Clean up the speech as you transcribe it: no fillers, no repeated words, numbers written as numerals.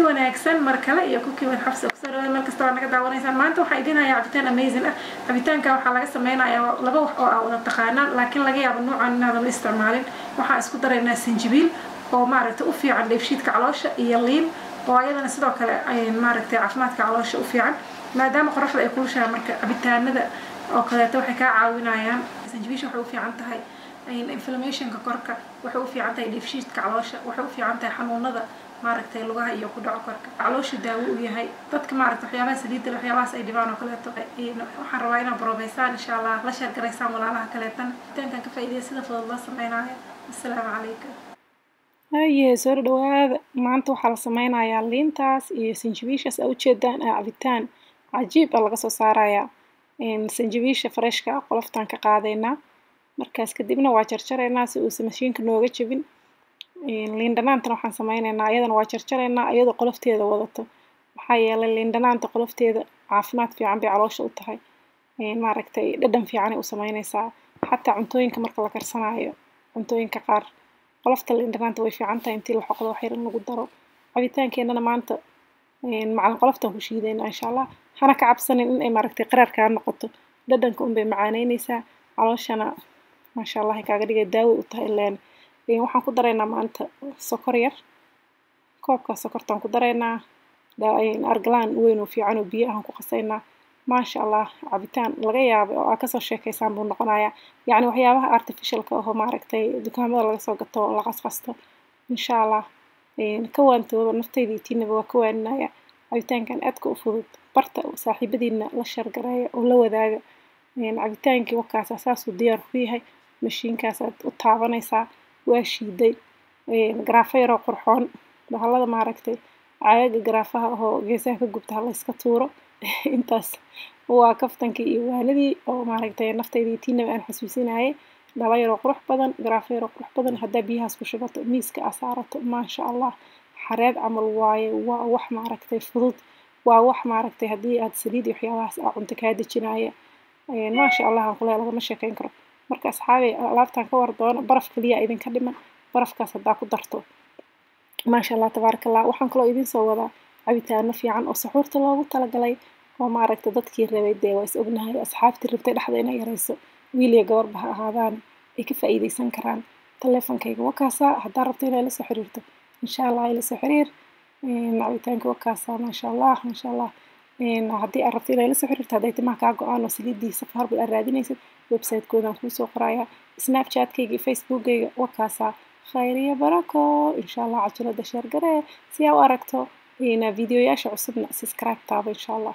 Wanaagsan mar kale iyo Cooking with Xafsa kusoo dhawaada. Meel kasta waa naga daawanaysaan. Maanta waxaan idin hayaa cabitaan amazing ah. Cabitaanka waxaa laga sameynayaa laba wax oo aa wada taqaanaan, laakiin laga yaabo noocan inaadan u isticmaalin. Waxaan isku daraynaa sanjibiil oo maaragtay u fiican dheefshiidka caloosha iyo liin oo ayadana sidoo kale maaragtay caafimaadka caloosha u fiican, maadaama qoraxda ay kulushahay. Marka cabitaanada oo kaleeto waxay kaa caawinayaan. Sanjibiisha waxay u fiican tahay inflammationka korka, waxay u fiican tahay dheefshiidka caloosha, waxay u fiican tahay xanuunada maaragtay lugaha iyo ku dhaco korka, caloosha daawo u yahay. Dadka maaragtay waxyaabaha saliidda, waxyaabahaas ay dhibaan oo kaleeto, waxaan rabaa inaad brobeysaan insha Allah, la share garaysaan walaalaha kaleetana. Cabitaankan ka faa'iidaya sida fudud loo sameynaayo. Assalaamu calaykum. Haye, soo dhawaada. Maanta waxaa la sameynayaa liintaas iyo sanjabiishaas aa ujeedaan aa cabitaan cajiib ah laga soo saarayaa. Sanjabiisha freshka ah qoloftaan ka qaadaynaa, markaas kadibna waa jarjaraynaa si uusan mashiinka nooga jebin. Liin dhanaantana waxaan sameynaynaa, iyadana waa jarjaraynaa iyadoo qolofteeda wadato, maxaa yeelay liin dhanaanta qolofteeda caafimaad fiican bay caloosha u tahay, maaragtay dhadhan fiicanay u sameynaysaa. Xataa cuntooyinka marka la karsanaayo, cuntooyinka qaar qolofta liin dhanaanta way fiican tahay intii la xoqdo wax yar in lagu daro. Cabitaankeenana maanta macalin qoloftaan ku shiidaynaa insha Allah. Hana ka cabsanin in ay maaragtay qaraar kaa noqoto, dhadhanka unbay macaaneynaysaa, calooshana maasha Allah kaaga dhigay, daaway u tahay. Ileen waxaan ku daraynaa maanta sokor yar, koobka sokortaan ku daraynaa, argalaan weyn oo fiican oo biyo ahaan ku qasaynaa. Maasha Allah, cabitaan laga yaabo oo aa kasoo sheekaysaan buu noqonayaa. Yacni waxyaabaha artificialka ahoo maaragtay dukaamada laga soo gato oo la qasqasto, insha Allah ka waantooba. Naftayda iyo tiinaba waa ka waaninaya. Cabitaankan aadka u fudud barta, saaxiibadiina la share gareeya oo la wadaaga. Cabitaankii wakaasa saasuu diyaar ku yahay. Mashiinkaasaad u taabanaysaa, waa shiiday. Garaafo yaroo qurxoon, bahallada maaragtay caagaga garaafaha ahoo geesaha ka gubta ha la iska tuuro. Intaas waa kaftankii iyo waanadii oo maaragtay naftayda iyo tiinaba aan xasuusinayay. Dhalo yaroo qurux badan, garaafo yaroo qurux badan haddaa biyahaas ku shubato, miiska aa saarato, maasha Allah, xareed camal waaye. Waa wax maaragtay fudud, waa wax maaragtay haddii aad saliid iyo waxyaabahaas aa cunto kaa dejinaya. Maasha Allah aan kuleeyahay, lagama sheekeyn karo. Marka asxaabey, alaabtan ka war doono. Baraf kaliya idinka dhiman, barafkaas haddaa ku darto, maasha Allah tabaaraka Allah. Waxaan kaloo idiin soo wadaa cabitaano fiican oo saxuurta loogu talagalay oo maaragta dadkii rabay, dee waa is ognahay, asxaabtii rabtay dhexda inay yarayso, wiil iyo gabarba ha ahaadaan, ay ka faa'iidaysan karaan. Taleefankayga wakaasaa, haddaa rabto inay la soo xiriirto, insha Allah ila soo xiriir. Cabitaanka wakaasaa, maasha Allah, maasha Allah. Haddii aad rabto inay la soo xiriirto, hadday timaha kaa go-aan oo saliidii Safa Herbal aad raadinaysid, website-koodaan kuusoo qorayaa. Snapchat-kayga iyo Facebookkayga wakaasaa. Khayr iyo barako insha Allah. Cajalada share garee si aa u aragto videoyaasha cusubna, subscribe taabo insha Allah.